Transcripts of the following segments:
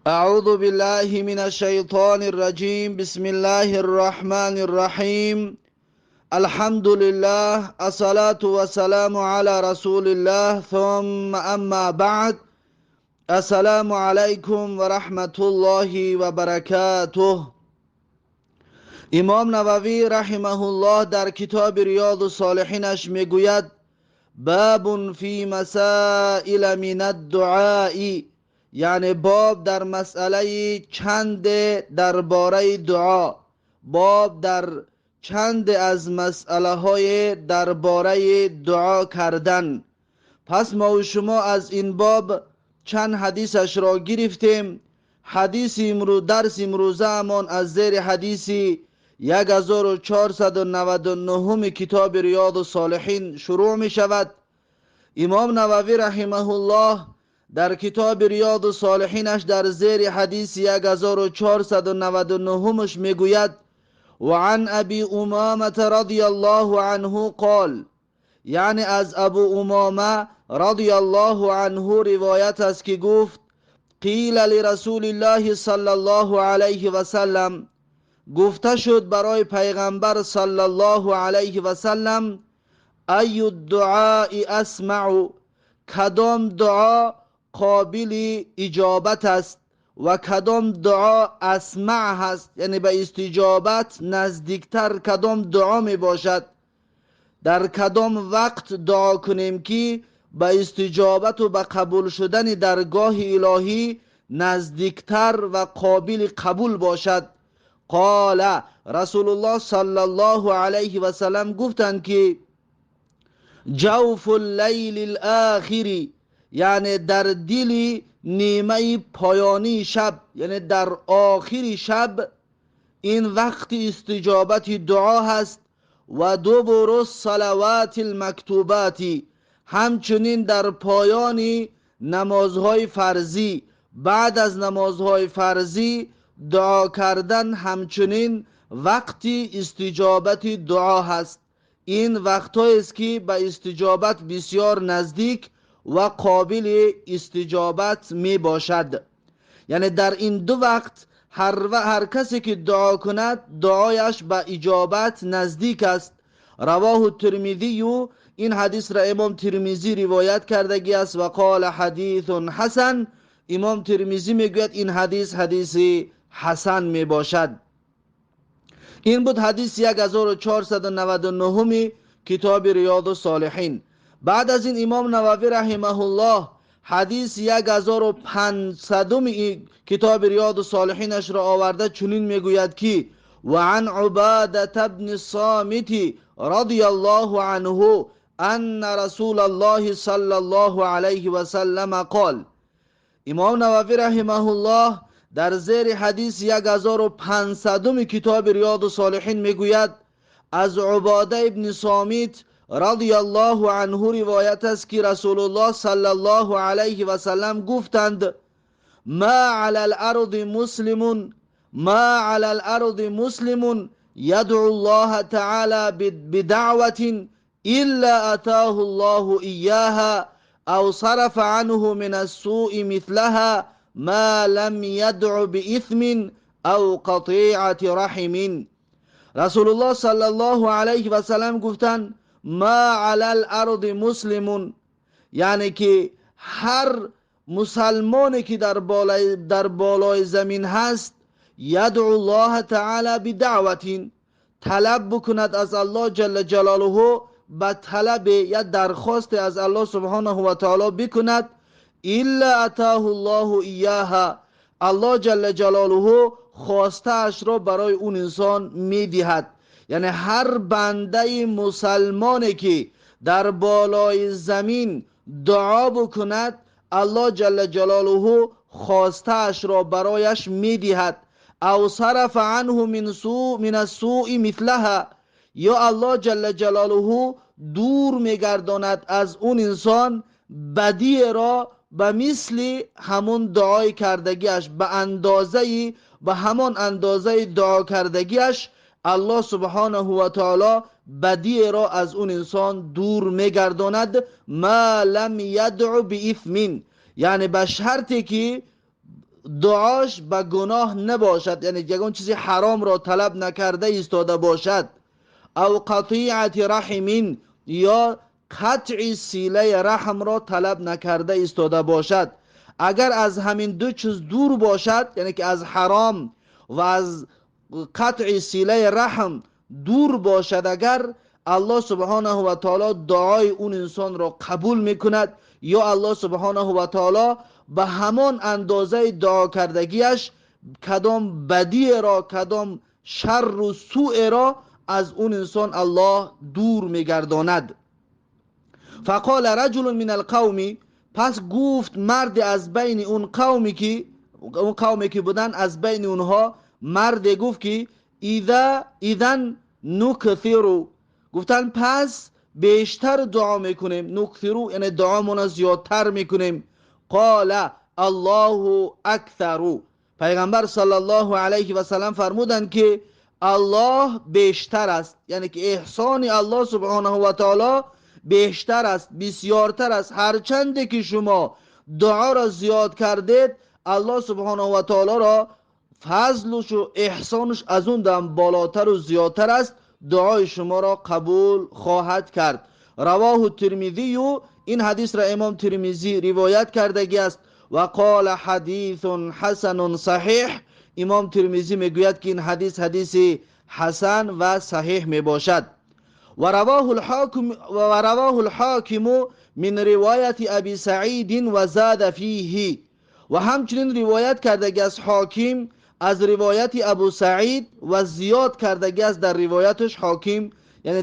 أعوذ بالله من الشيطان الرجيم. بسم الله الرحمن الرحيم. الحمد لله، الصلاة والسلام على رسول الله، ثم أما بعد. السلام عليكم ورحمة الله وبركاته. امام نووی رحمه الله در کتاب ریاض الصالحینش میگوید: باب فی مسائل من الدعاء، یعنی باب در مسئله چند درباره دعا، باب در چند از مسئله های درباره دعا کردن. پس ما و شما از این باب چند حدیثش را گرفتیم. حدیث امروز، درس امروزه امان از زیر حدیث 1499 کتاب ریاض الصالحین شروع می شود. امام نووی رحمه الله در کتاب ریاض الصالحینش در زیر حدیث 1499 میگوید: وعن ابی امامه رضی الله عنه قال، یعنی از ابو امامه رضی الله عنه روایت است که گفت: قیل لرسول الله صلی الله علیه و سلم، گفته شد برای پیغمبر صلی الله علیه و سلم: ای الدعاء اسمع، کدام دعا قابل اجابت است و کدام دعا اسمع هست، یعنی به استجابت نزدیکتر کدام دعا می باشد، در کدام وقت دعا کنیم که به استجابت و به قبول شدن درگاه الهی نزدیکتر و قابل قبول باشد. قال، رسول الله صلی الله علیه و سلم گفتند که جوف اللیل الاخر، یعنی در دل نیمه پایانی شب، یعنی در آخر شب، این وقت استجابت دعا هست. و دبر الصلوات المکتوبات، همچنین در پایان نمازهای فرضی، بعد از نمازهای فرضی دعا کردن همچنین وقت استجابت دعا هست. این وقتهایی است که به استجابت بسیار نزدیک و قابل استجابت می باشد. یعنی در این دو وقت هر کسی که دعا کند دعایش به اجابت نزدیک است. رواه الترمذی، این حدیث را امام ترمذی روایت کردگی است. و قال حدیث حسن، امام ترمذی میگوید این حدیث حدیث حسن می باشد. این بود حدیث 1499 کتاب ریاض الصالحین. بعد از این امام نووی رحمه الله حدیث 1500 کتاب ریاض الصالحینش را آورده، چنین میگوید که وعن عبادة بن الصامت رضی الله عنه ان رسول الله صلی الله علیه و سلم قال. امام نووی رحمه الله در زیر حدیث 1500 کتاب ریاض الصالحین میگوید از عباده ابن صامت رضی الله عنه روایت است که رسول الله صلی الله علیه و سلم گفتند: ما علی الارض مسلم، ما علی الارض مسلم يدعو الله تعالى بدعوة إلا أتاه الله إياها أو صرف عنه من السوء مثلها ما لم يدع بإثم أو قطيعة رحم. رسول الله صلی الله علیه و سلم گفتند: ما علی الارض مسلم، یعنی که هر مسلمانی که در بالای زمین هست، یدعو الله تعالی بدعوة، طلب بکند از الله جل جلاله، به طلب یا درخواست از الله سبحانه و تعالی بکند، الا اتاه الله ایاها، الله جل جلاله خواسته اش را برای اون انسان میدهد. یعنی هر بنده مسلمانی که در بالای زمین دعا بکند، الله جل جلاله خواسته اش را برایش میدهد. او صرف عنه من السوء مثلها، یا الله جل جلاله دور میگرداند از اون انسان بدی را به مثل همون دعای کردگیش، به اندازه، به همان اندازه دعا کردگیش الله سبحانه و تعالی بدی را از اون انسان دور میگرداند. ما لم یدع باثم، یعنی به شرطی که дуош ба гуноҳ набошад, яъне ягон чизи ҳаромро талаб накарда истода бошад, ав қатиати раҳимин, ё қатъи силаи раҳмро талаб накарда истода бошад. Агар аз ҳамин ду чиз дур бошад, яъне ки аз ҳаром ва аз қатъи силаи раҳм дур бошад, агар аллоҳ субҳонаҳу ва таоло дуои он инсонро қабул мекунад, ё аллоҳ субҳонаҳу ва таоло ба ҳамон андозаи дуо кардагиаш кадом бадиеро, кадом шарру сӯеро аз он инсон аллоҳ дур мегардонад. Фақола раҷулун мин алқавми, пас гуфт марде аз байни он қавме ки он қавме ки буданд, аз байни онҳо марде гуфт ки идан нукфиру, гуфтанд пас бештар дуо мекунем, нукфиру яъне дуомона зиёдтар мекунем. Қола аллоҳу аксару, пайғамбар саллаллоҳу алайҳи васаллам фармуданд ки аллоҳ бештар аст, яъне ки эҳсони аллоҳ субҳонаҳу ва таоло бештар аст, бисёртар аст. Ҳарчанде ки шумо дуоро зиёд кардед, аллоҳ субҳонаҳу ва таолоро фазлушу эҳсонуш аз он дам болотару зиёдтар аст, дуои шуморо қабул хоҳад кард. Равоҳу Тирмизию, ин ҳадисро имом Тирмизӣ ривоят кардагӣ аст. Ва қола ҳадисун ҳасанун саҳиҳ, имом Тирмизӣ мегӯяд ки ин ҳадис ҳадиси ҳасан ва саҳиҳ мебошад. ورواه الحاکم من روایت ابی سعید و زاد فیه، و همچنین روایت کردگی از حاکم از روایت ابو سعید و زیاد کردگی است در روایتش حاکم، یعنی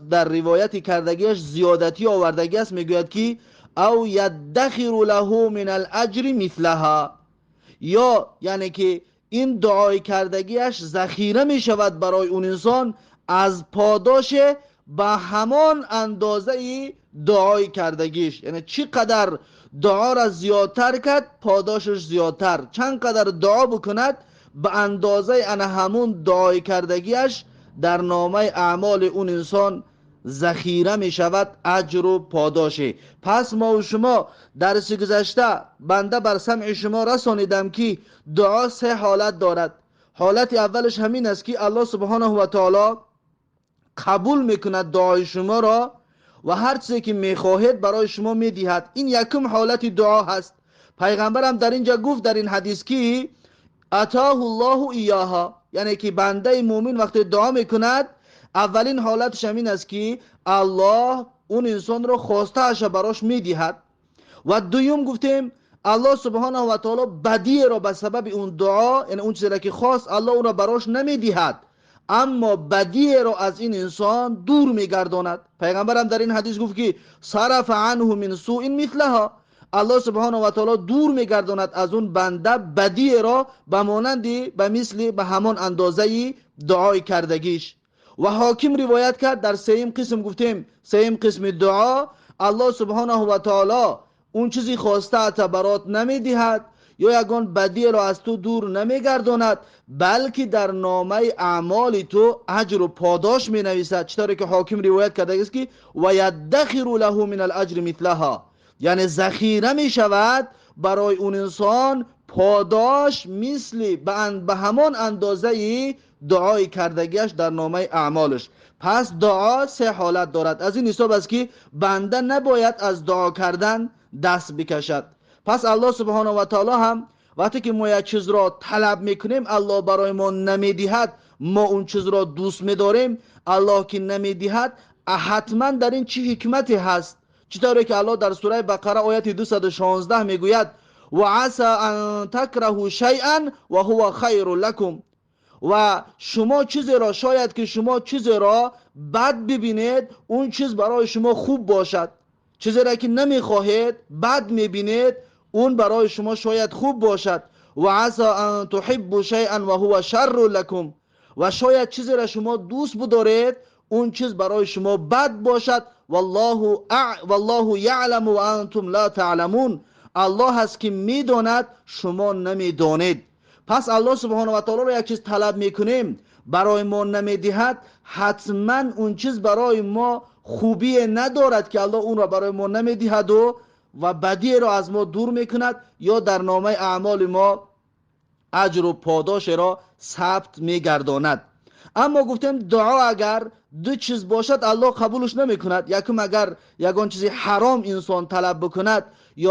در روایت کردگیش زیادتی آوردگی است. میگوید که او یدخر له من الاجر مثلها، یا یعنی که این دعای کردگیش ذخیره می شود برای اون انسان از پاداش به همان اندازه دعای کردگیش، یعنی چی قدر دعا را زیادتر کرد پاداشش زیادتر، چند قدر دعا بکند به اندازه انا همون دعای کردگیش در نامه اعمال اون انسان ذخیره می شود اجر و پاداشه. پس ما و شما درس گذشته بنده بر سمع شما رسانیدم که دعا سه حالت دارد. حالت اولش همین است که الله سبحانه و تعالی قبول میکند دعای شما را و هر چیزی که میخواهید برای شما میدهد. این یکم حالت دعا هست. پیغمبرم در اینجا گفت در این حدیث که اتاه الله ایاها، یعنی که بنده مؤمن وقتی دعا میکند اولین حالتش همین است که الله اون انسان را خواسته اش براش میدهد. و دوم گفتیم الله سبحانه و تعالی بدی را به سبب اون دعا، یعنی اون چیزی را که خواست الله اون را براش نمیدهد، اما بدی را از این انسان دور میگرداند. پیغمبرم در این حدیث گفت که صرف عنه من سوء مثلها، الله سبحانه و تعالی دور میگرداند از اون بنده بدی را به مانند به مثل به همان اندازه دعای کردگیش. و حاکم روایت کرد در سیم قسم، گفتیم سیم قسم دعا الله سبحانه و تعالی اون چیزی خواسته تا برات نمیدهد یا یگان بدی را از تو دور نمیگرداند، بلکه در نامه اعمال تو اجر و پاداش می نویسد. چطوری که حاکم روایت کرده است که و یدخر له من الاجر مثلها، یعنی ذخیره می شود برای اون انسان پاداش مثل به همان اندازه دعای کردگیش در نامه اعمالش. پس دعا سه حالت دارد. از این حساب است که بنده نباید از دعا کردن دست بکشد. پس الله سبحانه و تعالی هم وقتی که ما یک چیز را طلب میکنیم الله برای ما نمیدهد، ما اون چیز را دوست میداریم، الله که نمیدهد حتما در این چه حکمتی هست. چطوری که الله در سوره بقره آیت 216 میگوید و عسى ان تکرهوا شیئا و هو خیر لکم، و شما چیزی را شاید که شما چیزی را بد ببینید اون چیز برای شما خوب باشد، چیزی را که نمیخواهید بد میبینید اون برای شما شاید خوب باشد. و عسى ان تحبوا شیئا و هو شر لکم، و شاید چیزی را شما دوست بدارید اون چیز برای شما بد باشد. والله یعلم و انتم لا تعلمون، الله هست که میداند شما نمیدانید. پس الله سبحانه و تعالی را یک چیز طلب میکنیم برای ما نمیدهد، حتما اون چیز برای ما خوبی ندارد که الله اون را برای ما نمیدهد و بدی را از ما دور میکند یا در نامه اعمال ما аҷру подошеро сабт мегардонад. Аммо гуфтем, дуо агар ду чиз бошад, Аллоҳ қабулш намекунад. Якум, агар ягон чизи ҳаром инсон талаб бикунад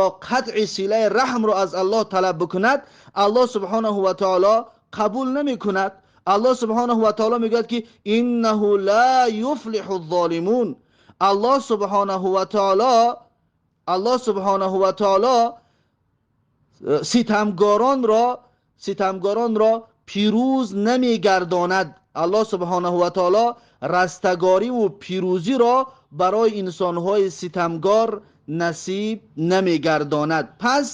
ё қатъи силаи раҳмро аз Аллоҳ талаб бикунад, Аллоҳ субҳонаҳу ва таоло қабул намекунад. Аллоҳ субҳонаҳу ва таоло мегӯяд, ки иннаҳу ла юфлиҳу золимун. Аллоҳ субҳонаҳу ва таоло, Аллоҳ субҳонаҳу ва таоло ситамгоронро пирӯз намегардонад. Аллоҳ субҳонаҳу ва таоло растагориву пирӯзиро барои инсонҳои ситамгор насиб намегардонад. Пас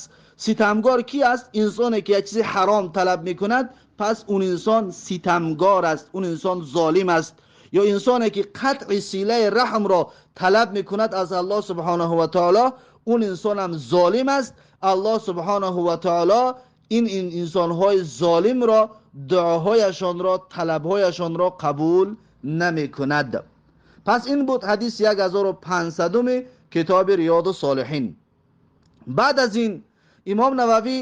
ситамгор ки аст? Инсоне ки як чизи ҳаром талаб мекунад, пас он инсон ситамгор аст, он инсон золим аст. Ё инсоне ки қатъи силаи раҳмро талаб мекунад аз Аллоҳ субҳонаҳу ва таоло, он инсонам золим аст. Аллоҳ субҳонаҳу ва таоло ин инсонҳои золимро, дуоҳояшонро, талабҳояшонро қабул намекунад. Пас ин буд ҳадиси 1500-уми китоби Риёду Солиҳин. Баъд аз ин имом Нававӣ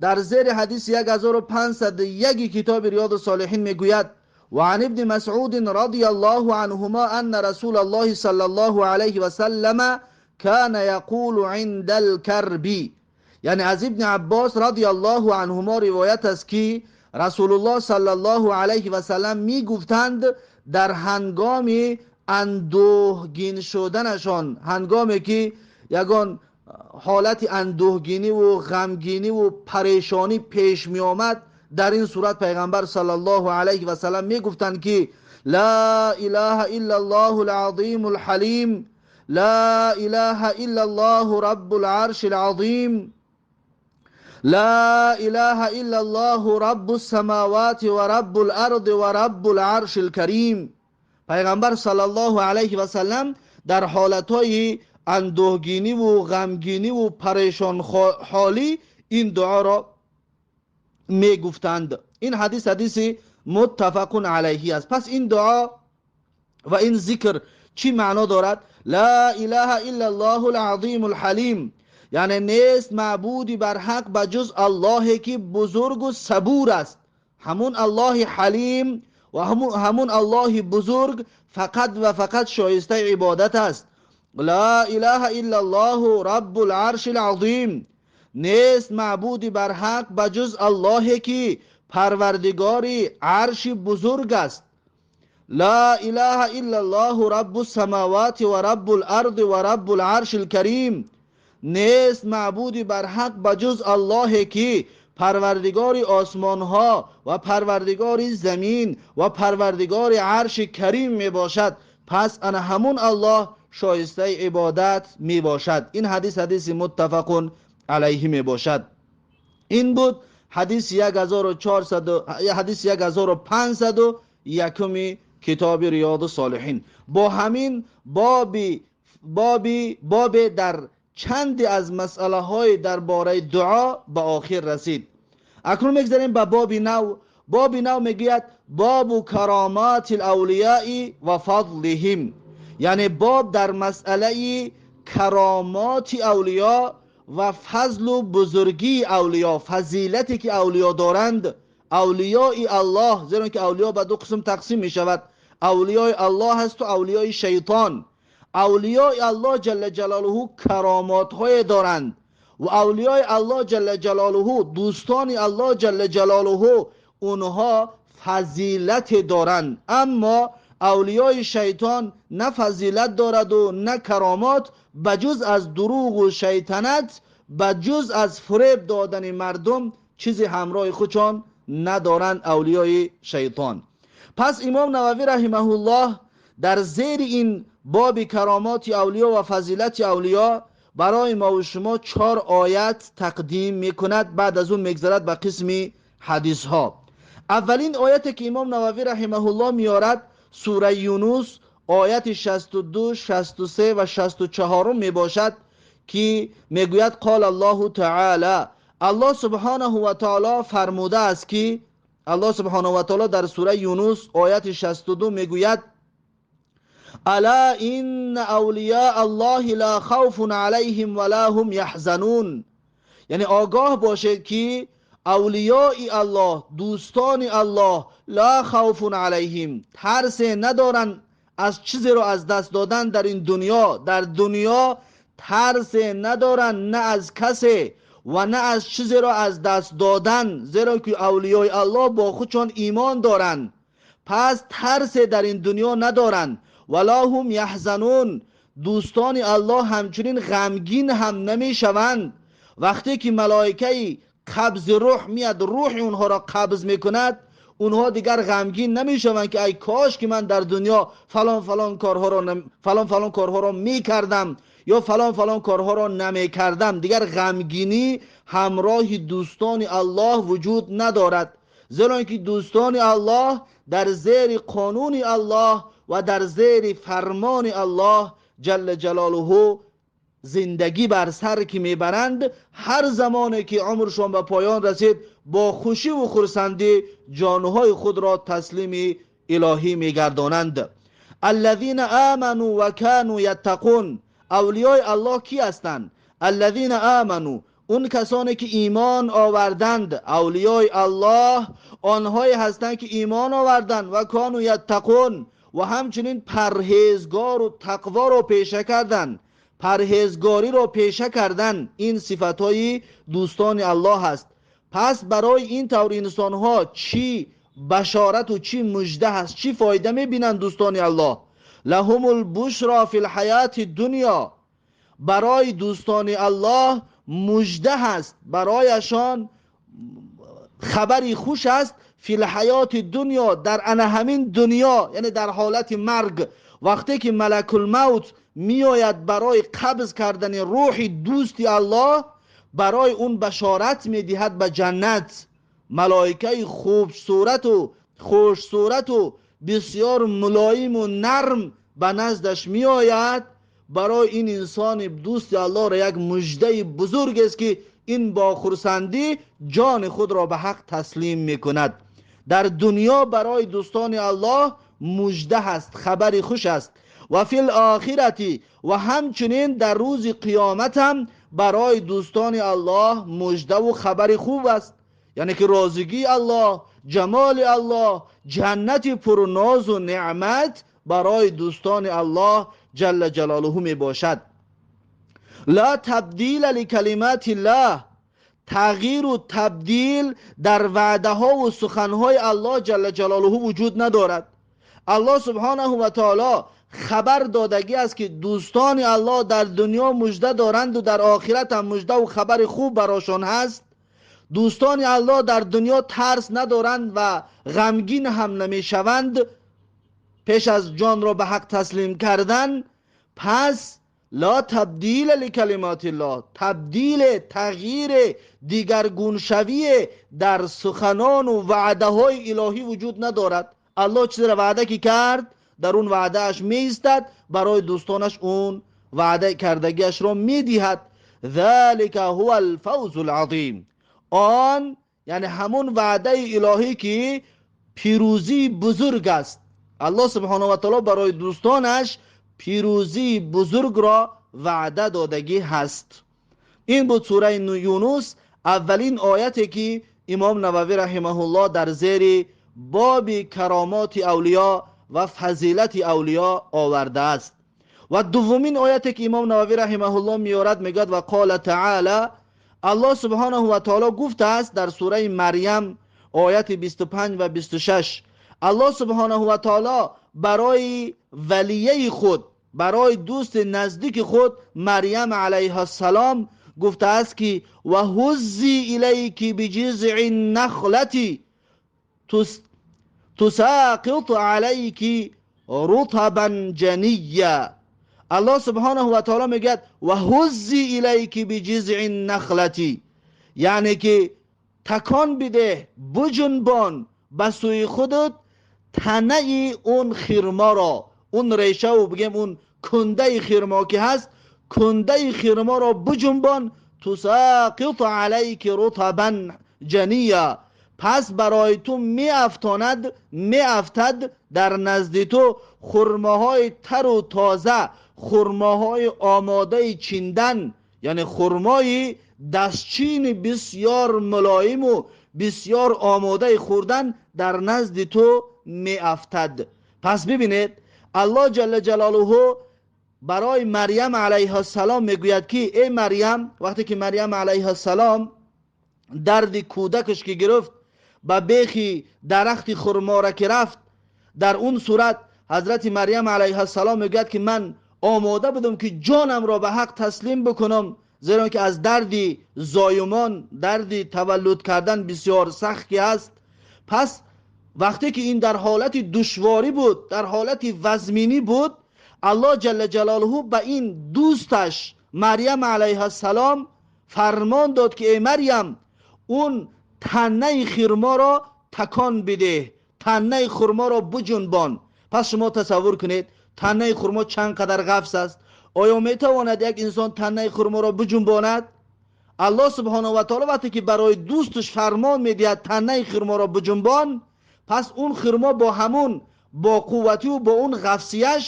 дар зери ҳадиси 1501 китоби Риёду Солиҳин мегӯяд: وعن ابن مسعود رضي الله عنهما أن رسول الله صلى الله عليه وسلم كان يقول عند الكرب. یعنی از ابن عباس رضی الله عنهما روایت است که رسول الله صلی الله علیه و سلم می گفتند در هنگام اندوهگین شدنشان، هنگامی که یگان حالت اندوهگینی و غمگینی و پریشانی پیش می آمد، در این صورت پیغمبر صلی الله علیه و سلم می گفتند که لا اله الا الله العظیم الحلیم، لا اله الا الله رب العرش العظیم، لا اله الا الله رب السماوات و رب الارض و رب العرش الكریم. پیغمبر صلی الله علیه و سلم در حالتهای اندوهگینی و غمگینی و پریشان حالی این دعا را می گفتند. این حدیث، حدیث متفق علیه است. پس این دعا و این ذکر چی معنا دارد؟ لا اله الا الله العظیم الحلیم، یعنی نیست معبودی بر حق بجز الله که بزرگ و صبور است. همون الله حلیم و همون الله بزرگ فقط و فقط شایسته عبادت است. لا اله الا الله رب العرش العظیم، نیست معبودی بر حق بجز الله که پروردگاری عرش بزرگ است. لا اله الا الله رب السماوات و رب الارض و رب العرش الكریم، نیست معبودی بر حق بجز الله که پروردگار آسمان ها و پروردگار زمین و پروردگار عرش کریم می باشد. پس انا همون الله شایسته عبادت می باشد. این حدیث، حدیث متفق علیه می باشد. این بود حدیث 1400، حدیث 1501 کتاب ریاض الصالحین. با همین بابی در چندی از مسئله های درباره دعا به آخر رسید. اکنون میگذریم به باب نو. باب نو میگوید باب کرامات الاولیاء و فضلهم، یعنی باب در مسئله کرامات اولیا و فضل و بزرگی اولیا، فضیلتی که اولیا دارند، اولیاء الله. زیرا که اولیا به دو قسم تقسیم می شود: اولیاء الله هست و اولیاء شیطان. اولیاء الله جل جلاله کرامات های دارند و اولیاء الله جل جلاله، دوستان الله جل جلاله، اونها فضیلت دارند. اما اولیای شیطان نه فضیلت دارد و نه کرامات، بجز از دروغ و شیطنت، بجز از فریب دادن مردم چیزی همراه خودشان ندارند اولیای شیطان. پس امام نووی رحمه الله در زیر این باب کرامات اولیا و فضیلت اولیا برای ما و شما 4 آیت تقدیم میکند. بعد از اون میگذرد به قسم حدیث ها. اولین آیت که امام نووی رحمه الله میارد، سوره یونس آیت 62، 63 و 64 می باشد که میگوید: قال الله تعالی، الله سبحانه و تعالی فرموده است که، الله سبحانه و تعالی در سوره یونس آیت 62 میگوید: الا ان اولیاء الله لا خوف علیهم ولا هم یحزنون. یعنی آگاه باشید که Авлиёи Аллоҳ, дӯстони Аллоҳ, ла хавфун алайҳим, тарсе надоранд аз чизеро аз даст додан дар ин дунё. Дар дунё тарсе надоранд на аз касе ва на аз чизеро аз даст додан, зеро ки авлиёи Аллоҳ бо худшон имон доранд, пас тарсе дар ин дунё надоранд. Вала ҳум яҳзанун, дӯстони Аллоҳ ҳамчунин ғамгин ҳам намешаванд. Вақте ки малоикаи қабзи рӯҳ меяд, рӯҳи онҳоро қабз мекунад, онҳо дигар ғамгин намешаванд ки ай кош ки ман дар дунё фалон фалон корҳоро фалон фалон корҳоро мекардам ё фалон фалон корҳоро намекардам. Дигар ғамгинӣ ҳамроҳи дӯстони Аллоҳ вуҷуд надорад, зеро ки дӯстони Аллоҳ дар зери қонуни Аллоҳ ва дар зери фармони Аллоҳ ҷалла ҷалолуҳу зиндагӣ бар сар ки мебаранд. Ҳар замоне ки умршон ба поён расид, бо хушӣ ва хурсандӣ ҷонҳои худро таслими илоҳӣ мегардонанд. Аллазина аману ва кану яттақун, авлиёи Аллоҳ кӣ ҳастанд? Аллазина аману, он касоне ки имон оварданд. Авлиёи Аллоҳ онҳое ҳастанд ки имон оварданд, ва кану яттақун, ва ҳамчунин парҳезгору тақворо пеша карданд, парҳезгориро пеша кардан. Ин сифатҳои дӯстони Аллоҳ аст. Пас барои ин тавр инсонҳо чӣ башорату чӣ мужда ҳаст, чӣ фоида мебинанд дӯстони Аллоҳ? Лаҳумул бушро фил ҳаёти дунё, барои дӯстони Аллоҳ мужда ҳаст, барояшон хабари хуш аст. Фил ҳаёти дунё, дар ана ҳамин дунё, яъне дар ҳолати марг, вақте ки малакулмавт меояд барои қабз кардани рӯҳи дӯсти Аллоҳ, барои он башорат медиҳад ба ҷаннат. Малоикаи хубсурату хушсурату бисёр мулоиму нарм ба наздаш меояд. Барои ин инсони дӯсти Аллоҳро як муждаи бузургест ки ин бо хурсандӣ ҷони худро ба ҳақ таслим мекунад. Дар дунё барои дӯстони Аллоҳ мужда ҳаст, хабари хуш аст. Ва фил охирати, ва ҳамчунин дар рӯзи қиёмат ҳам барои дӯстони Аллоҳ муждаву хабари хуб аст, яъне ки розигии Аллоҳ, ҷамоли Аллоҳ, ҷаннати пурнозу неъмат барои дӯстони Аллоҳ ҷалла ҷалолуҳу мебошад. Ла табдила ликалиматиллаҳ, тағйиру табдил дар ваъдаҳову суханҳои Аллоҳ ҷалла ҷалолуҳу вуҷуд надорад. Аллоҳ субҳонаҳу ва таоло хабар додагӣ аст ки дӯстони Аллоҳ дар дунё мужда доранду дар охират ҳам муждаву хабари хуб барошон ҳаст. Дӯстони Аллоҳ дар дунё тарс надоранд ва ғамгин ҳам намешаванд пеш аз ҷонро ба ҳақ таслим кардан. Пас ла табдила ликалиматиллоҳ, табдиле, тағйире, дигаргуншавие дар суханону ваъдаҳои илоҳӣ вуҷуд надорад. Аллоҳ чизеро ваъда ки кард, дар он ваъдааш меистад, барои дӯстонаш он ваъда кардагиашро медиҳад. Залика ҳува алфавзу алазим, он яъне ҳамун ваъдаи илоҳӣ ки пирӯзии бузург аст. Аллоҳ субҳонаҳу ва таоло барои дӯстонаш пирӯзии бузургро ваъда додагӣ ҳаст. Ин буд сураи Юнус, аввалин ояте ки имом Нававӣ раҳимаҳуллоҳ дар зери боби каромоти авлиё ва фазилати авлиё овардааст. Ва дуввумин ояте ки имом Нававӣ раҳимаҳуллоҳ меорад, мегӯяд: ва қола таъала, Аллоҳ субҳонаҳу ва таоло гуфтааст дар сураи Марьям, ояти 25 ва 26. Аллоҳ субҳонаҳу ва таоло барои валияи худ, барои дӯсти наздики худ Марьям алайҳиссалом гуфтааст ки ва ҳуззӣ илайки биҷизъи нахлати тусақит алайки рутабан ҷанийя. Аллоҳ субҳонаҳу ва таоло мегӯяд: ва ҳуззӣ илайки биҷизъи нахлати, яъне ки такон бидеҳ, буҷунбон ба сӯи худат танаи он хирморо, он решаву бигем он кундаи хирмо ки ҳаст, кундаи хирморо буҷунбон. Тусақит алайки рутабан ҷания, пас барои ту меафтонад, меафтад дар назди ту хурмоҳои тару тоза, хурмоҳои омодаи чиндан, яъне хурмои дастчини бисёр мулоиму бисёр омодаи хӯрдан дар назди ту меафтад. Пас бибинед, Аллоҳ ҷалла ҷалолуҳу барои Марьям алайҳиссалом мегӯяд, ки эй Марьям, вақте ки Марьям алайҳиссалом дарди кӯдакаш ки гирифт, ба бехи дарахти хурмора ки рафт, дар он сурат ҳазрати Марьям алайҳиссалом мегӯяд, ки ман омода будам, ки ҷонамро ба ҳақ таслим бикунам, зеро ки аз дарди зоюмон, дарди таваллуд кардан бисёр сахт ки аст. Пас вақте ки ин дар ҳолати душворӣ буд, дар ҳолати вазминӣ буд, Аллоҳ ҷалла ҷалолуҳу ба ин дӯсташ Марьям алайҳиссалом фармон дод, ки эй Марьям, он танаи хирморо такон бидеҳ, танаи хурморо буҷунбон. Пас шумо тасаввур кунед, танаи хурмо чанд қадар ғафс аст. Оё метавонад як инсон танаи хурморо буҷунбонад? Аллоҳ субҳонаҳу ва таоло вақте ки барои дӯсташ фармон медиҳад танаи хурморо буҷунбон, пас он хурмо бо ҳамун бо қуввативу бо он ғафсияш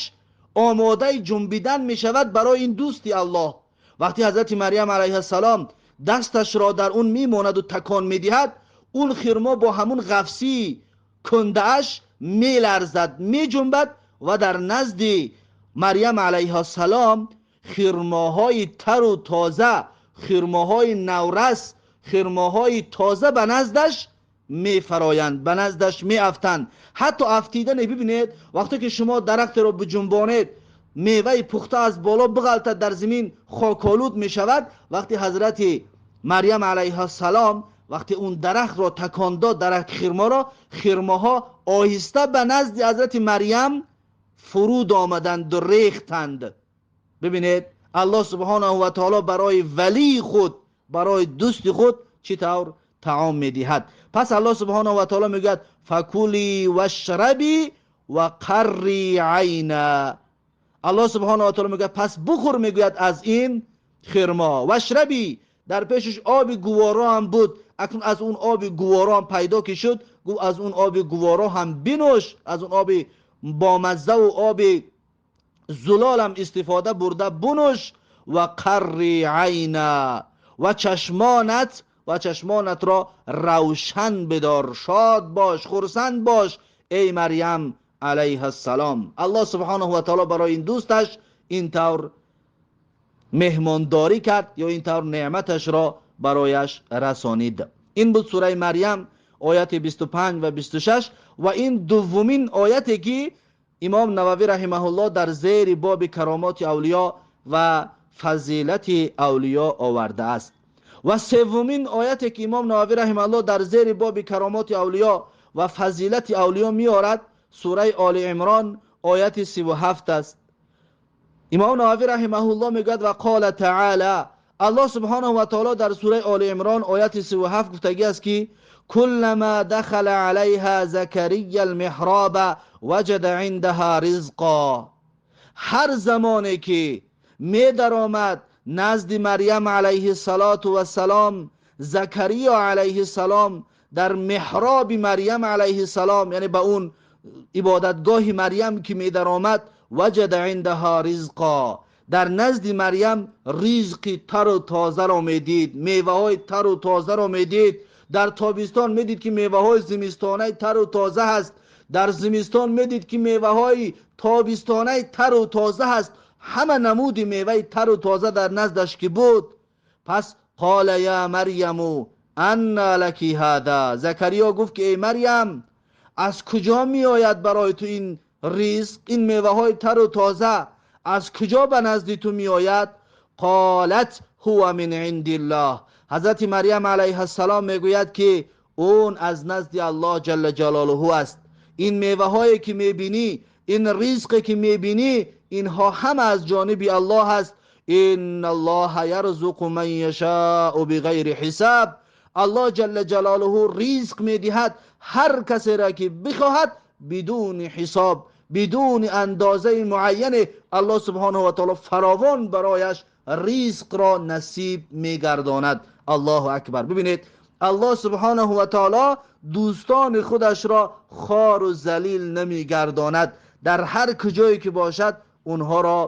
омодаи ҷунбидан мешавад барои ин дӯсти Аллоҳ. Вақте ҳазрати Марьям алайҳиссалом дасташро дар он мемонаду такон медиҳад, он хирмо бо ҳамун ғафсии кундааш меларзад, меҷунбад ва дар назди Марьям алайҳиссалом хирмоҳои тару тоза, хирмоҳои наврас, хирмоҳои тоза ба наздаш мефароянд, ба наздаш меафтанд. Ҳатто афтидане бибинед, вақте ки шумо дарахтеро биҷунбонед, меваи пухта аз боло биғалтад, дар замин хоколуд мешавад. Вақте ҳазрати Марьям алайҳиссалом вақте он дарахтро такон дод, дарахти хирморо, хирмоҳо оҳиста ба назди ҳазрати Марьям фуруд омаданду рехтанд. Бибинед, Аллоҳ субҳонаҳу ва таоло барои валии худ, барои дӯсти худ чӣ тавр таом медиҳад. Пас Аллоҳ субҳонаҳу ва таоло мегӯяд: факули вашраби ва қарри айна. Аллоҳ субҳонаҳу ва таоло мегӯяд: пас бухӯр, мегӯяд, аз ин хирмо, вашраби. Дар пешаш оби гуворо ҳам буд. Акнун аз он оби гуворо ҳам пайдо ки шуд, гуфт: аз он оби гуворо ҳам бинӯш, аз он оби бомаззаву оби зулолам истифода бурда бунӯш. Ва қарри айна, ва чашмонатро равшан бидор, шод бош, хурсанд бош, эй Марьям алайҳиссалом. Аллоҳ субҳонаҳу ва таоло барои ин дӯсташ ин тавр меҳмондорӣ кард ё ин тавр неъматашро барояш расонид. Ин буд сураи Марьям, ояти 25 ва 26. Ва ин дуввумин ояте, ки имом Нававӣ раҳимаҳуллоҳ дар зери боби каромоти авлиё ва фазилати авлиё овардааст. Ва севумин ояте, ки имом Нававӣ раҳимаҳуллоҳ дар зери боби каромоти авлиё ва фазилати авлиё меорад, сураи Оли Имрон, ояти 37 аст. Имом Нававӣ раҳимаҳуллоҳ мегӯяд: ва қола таъала, Аллоҳ субҳонаҳу ва таоло дар сураи Оли Имрон, ояти 37 гуфтагӣ аст, ки куллама дахала алайҳа Закария алмиҳроба ваҷада индаҳа ризқо. Ҳар замоне ки медаромад назди Марьям алайҳиссалоту вассалом Закариё алайҳиссалом дар меҳроби Марьям алайҳиссалом, яъне ба он ибодатгоҳи Марьям ки медаромад, ваҷада индаҳа ризқо, дар назди Марьям ризқи тару тозаро медид, меваҳои тару тозаро медид. Дар тобистон медид, ки меваҳои зимистонаи тару тоза ҳаст, дар зимистон медид, ки меваҳои тобистонаи тару тоза ҳаст. Ҳама намуди меваи тару тоза дар наздаш ки буд, пас қола я Марьяму анна лаки ҳада, Закариё гуфт, ки эй Марьям, аз куҷо меояд барои ту ин ризқ, ин меваҳои тару тоза аз куҷо ба назди ту меояд? Қолат ҳува мин индиллоҳ. Ҳазрати Марьям алайҳиссалом мегӯяд, ки он аз назди Аллоҳ ҷалла ҷалолуҳу аст. Ин меваҳое ки мебинӣ, ин ризқе ки мебинӣ, инҳо ҳама аз ҷониби Аллоҳ аст. Инна Аллоҳа ярзуқу ман яшаъу биғайри ҳисаб. Аллоҳ ҷалла ҷалолуҳу ризқ медиҳад ҳар касеро, ки бихоҳад, бидуни ҳисоб, бидуни андозаи муайяне. Аллоҳ субҳонаҳу ва таоло фаровон барояш ризқро насиб мегардонад. Аллоҳу акбар! Бибинед, Аллоҳ субҳонаҳу ва таоло дӯстони худашро хору залил намегардонад. Дар ҳар куҷое ки бошад, онҳоро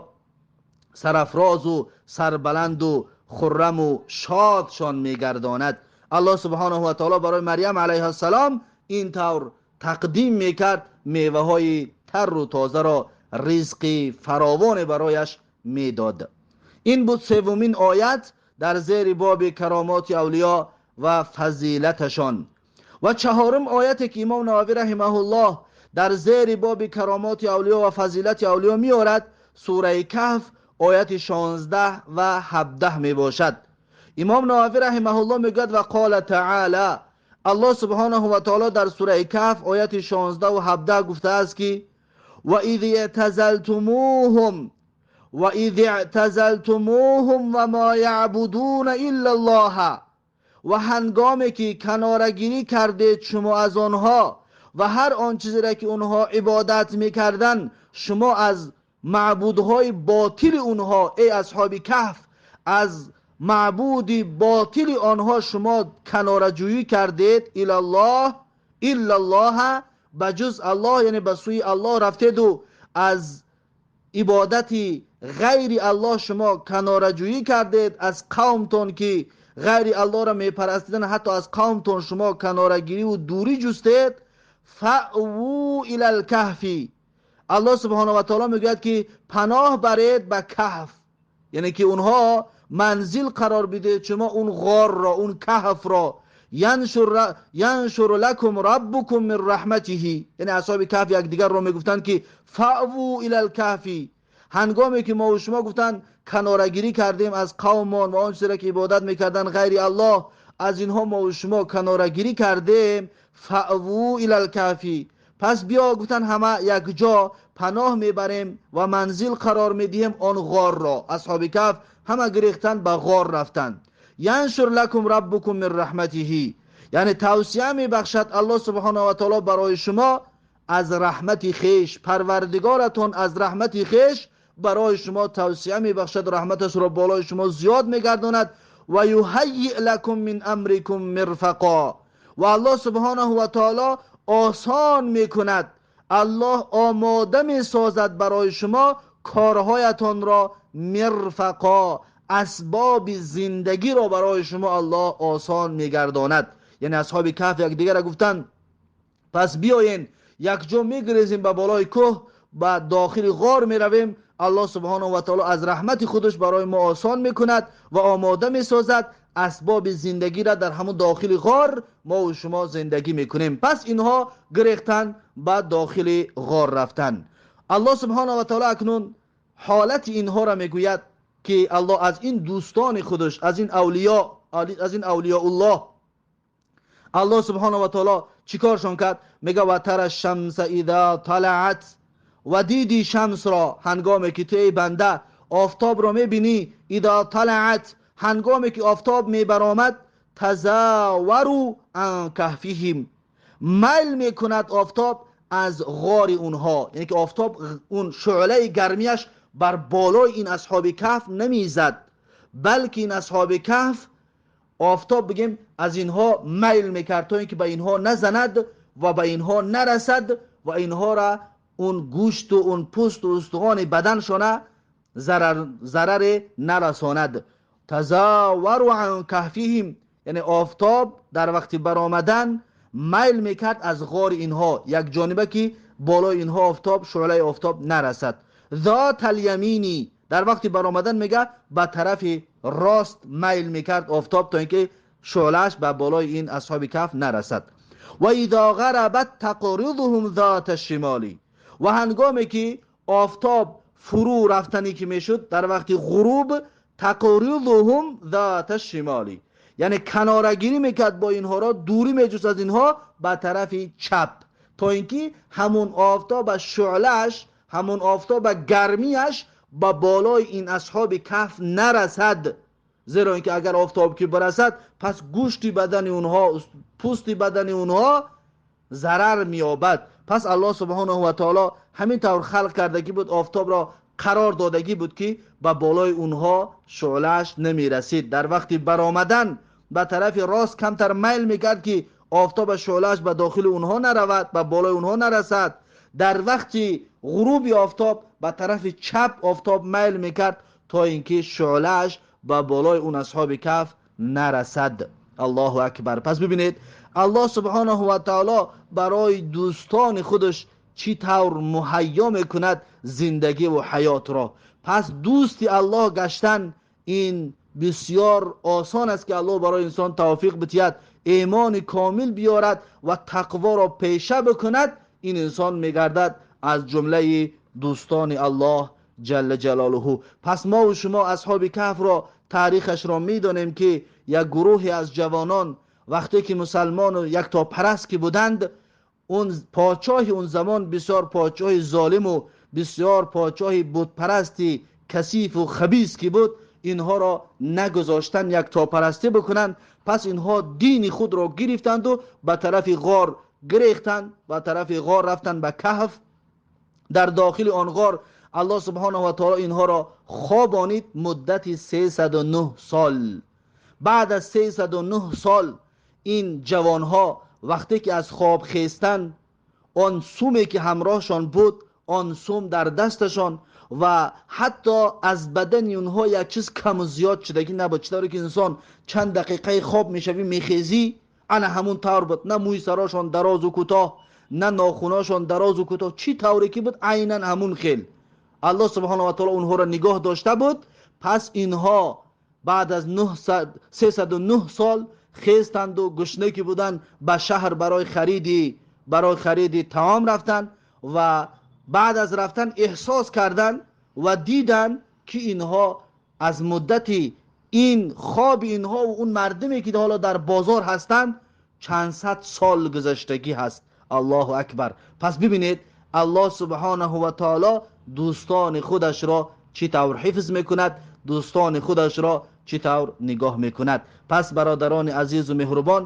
сарафрозу сарбаланду خرم و شادشان میگرداند. الله سبحانه و تعالی برای مریم علیه السلام این طور تقدیم میکرد، میوه های تر و تازه را، رزق فراوان برایش میداد. این بود سومین آیت در زیر باب کرامات اولیا و فضیلتشان. و چهارم آیت که امام نووی رحمه الله در زیر باب کرامات اولیا و فضیلت اولیا میآورد، سوره کهف آیت 16 و 17 می باشد. امام نووی رحمه الله میگوید و قال تعالی، الله سبحانه و تعالی در سوره کهف آیت 16 و 17 گفته است که و اذ اعتزلتموهم و اذ اعتزلتموهم و ما یعبدون الا الله، و هنگامی که کنارگیری کردید شما از آنها و هر آن چیزی را که اونها عبادت میکردن، شما از معبودهای باطل اونها، ای اصحاب کهف، از معبود باطل آنها شما کنارجویی کردید، الله الا الله، بجز الله، یعنی به سوی الله رفتید و از عبادت غیر الله شما کنارجویی کردید، از قومتون که غیر الله را میپرستیدن، حتی از قومتون شما کنارگیری و دوری جستید. فأووا الی الکهف، الله سبحانه و تعالی میگوید که پناه برید به کهف، یعنی که اونها منزل قرار بدید شما اون غار را، اون کهف را. ینشر لکم ربکم من رحمته، یعنی اصحاب کهف یکدیگر را میگفتند که فأووا الی الکهف، هنگامی که ما و شما گفتند کنارگیری کردیم از قوممان و آن چیزی را که عبادت میکردن غیر الله، از اینها ما و شما کنارگیری کردیم. فأووا الی الکهف، پس بیا گفتن همه یک جا پناه میبریم و منزل قرار میدهیم آن غار را. اصحاب کهف همه گریختن به غار رفتن. ینشر لکم ربکم من رحمته، یعنی توصیه میبخشد الله سبحانه و تعالی برای شما از رحمت خیش، پروردگارتون از رحمت خیش برای شما توصیه میبخشد، رحمتش را بالای شما زیاد میگرداند. و یهیئ لکم من امرکم مرفقا، و الله سبحانه و تعالی آسان میکند، الله آماده میسازد برای شما کارهایتان را، مرفقا، اسباب زندگی را برای شما الله آسان میگرداند. یعنی اصحاب کهف یک دیگر را گفتند پس بیاین یک جا میگریزیم به بالای کوه، به داخل غار میرویم، الله سبحانه و تعالی از رحمت خودش برای ما آسان میکند و آماده میسازد اسباب زندگی را در همون داخل غار ما و شما زندگی میکنیم. پس اینها گریختن به داخل غار رفتن. الله سبحانه و تعالی اکنون حالت اینها را میگوید که الله از این دوستان خودش، از این اولیا، از این اولیاء الله، الله سبحانه و تعالی چیکارشون کرد؟ میگه و تر الشمس اذا طلعت، و دیدی شمس را هنگامی که تو ای بنده آفتاب را میبینی، اذا طلعت، هنگامی که آفتاب میبرآمد، تزاوروا عن کهفهم، میل میکند آفتاب از غار اونها، یعنی که آفتاب اون شعله گرمیش بر بالای این اصحاب کهف نمیزد، بلکه این اصحاب کهف آفتاب بگیم از اینها میل میکرد تا اینکه به اینها نزند و به اینها نرسد و اینها را اون گوشت و اون پوست و استخوان بدنشان ضرر نرساند. تزاوروا عن کهفهم، یعنی آفتاب در وقت برآمدن میل میکرد از غار اینها یک جانبه که بالای اینها آفتاب، شعله آفتاب نرسد. ذات الیمینی، در وقت برآمدن میگه به طرف راست میل میکرد آفتاب تا اینکه شعلهش به بالای این اصحاب کهف نرسد. و اذا غربت تقرضهم ذات الشمال، و هنگامی که آفتاب فرو رفتنی که میشد در وقت غروب، تقرضهم ذات الشمال، یعنی کنارگیری میکرد با اینها را، دوری میجست از اینها به طرف چپ تا اینکه همون آفتاب شعلهش، همون آفتاب گرمیش به بالای این اصحاب کهف نرسد. زیرا اینکه اگر آفتاب که برسد پس گوشت بدن اونها، پوست بدن اونها ضرر مییابد. پس الله سبحانه و تعالی همین طور خلق کردگی بود، آفتاب را قرار دادگی بود که به بالای اونها شعلهش نمیرسید. در وقت برآمدن به طرف راست کمتر میل میکرد که آفتاب شعلهش به داخل اونها نرود، به بالای اونها نرسد. در وقت غروب آفتاب به طرف چپ آفتاب میل میکرد تا اینکه شعلهش ба болои он асҳоби каҳф нарасад. Аллоҳу акбар. Пас бибинед, Аллоҳ субҳонаҳу ва таоло барои дӯстони худаш чӣ тавр муҳайё мекунад зиндагӣ ва ҳаётро. Пас дӯсти Аллоҳ гаштан ин бисёр осон аст, ки Аллоҳ барои инсон тавфиқ бидиҳад, имони комил биёрад ва тақворо пеша бикунад. Ин инсон мегардад аз ҷумлаи дӯстони Аллоҳ ҷалла ҷалолуҳу. Пас мо ва шумо асҳоби каҳфро таърихашро медонем, ки як гурӯҳе аз ҷавонон вақте ки мусалмону яктопараст ки буданд, он подшоҳи он замон бисёр подшоҳи золиму бисёр подшоҳи бутпарасти касифу хабис ки буд, инҳоро нагузоштанд яктопарастӣ бикунанд. Пас инҳо дини худро гирифтанду ба тарафи ғор гирехтанд, ба тарафи ғор рафтанд, ба каҳф. Дар дохили он ғор Аллоҳ субҳонаҳу ва таоло инҳоро хобонид муддати 309 сол. Баъд аз 309 сол ин ҷавонҳо вақте ки аз хоб хестанд, он суме ки ҳамроҳшон буд, он сум дар дасташон ва ҳатто аз бадани онҳо як чиз каму зиёд шудагӣ набуд. Чӣ тавре ки инсон чанд дақиқаи хоб мешавӣ, мехезӣ, ана ҳамун тавр буд. На мӯи сарошон дарозу кӯтоҳ, на нохуношон дарозу кӯтоҳ, чӣ тавре ки буд, айнан ҳамун хел. Аллоҳ субҳонаҳу ва таоло онҳоро нигоҳ дошта буд. Пас инҳо баъд аз 309 сол хестанду гушна ки буданд, ба шаҳр барои хариди таом рафтанд ва баъд аз рафтан эҳсос карданд ва диданд, ки инҳо аз муддати ин хоби инҳо ва он мардуме ки ҳоло дар бозор ҳастанд, чанд сад сол гузаштагӣ ҳаст. Аллоҳу акбар. Пас бибинед, Аллоҳ субҳонаҳу ва таоло дӯстони худашро чӣ тавр ҳифз мекунад, дӯстони худашро чӣ тавр нигоҳ мекунад. Пас бародарони азизу меҳрубон,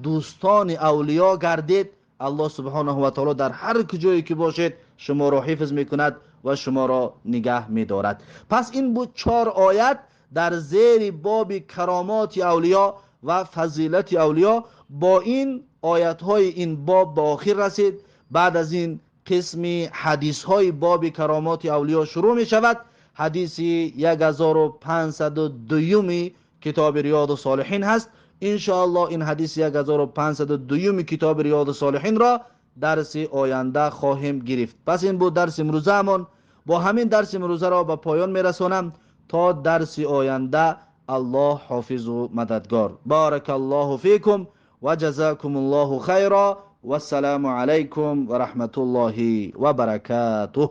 дӯстони авлиё гардед. Аллоҳ субҳонаҳу ва таоло дар ҳар куҷое ки бошед, шуморо ҳифз мекунад ва шуморо нигаҳ медорад. Пас ин буд 4 оят дар зери боби каромоти авлиё ва фазилати авлиё. Бо ин оятҳои ин боб ба охир расид. Баъд аз ин қисми ҳадисҳои боби каромоти авлиё шурӯъ мешавад. Ҳадиси 1502 китоби Риёду Солиҳин ҳаст. Иншоаллоҳ ин ҳадиси 1502 китоби Риёду Солиҳинро дарси оянда хоҳем гирифт. Пас ин буд дарси имрӯзаамон. Бо ҳамин дарси имрӯзаро ба поён мерасонам. То дарси оянда Аллоҳ ҳофизу мададгор. Баракаллоҳу фикум ва ҷазакумуллоҳу хайра. Вассаламу алайкум ва раҳматуллоҳи ва баракатуҳ.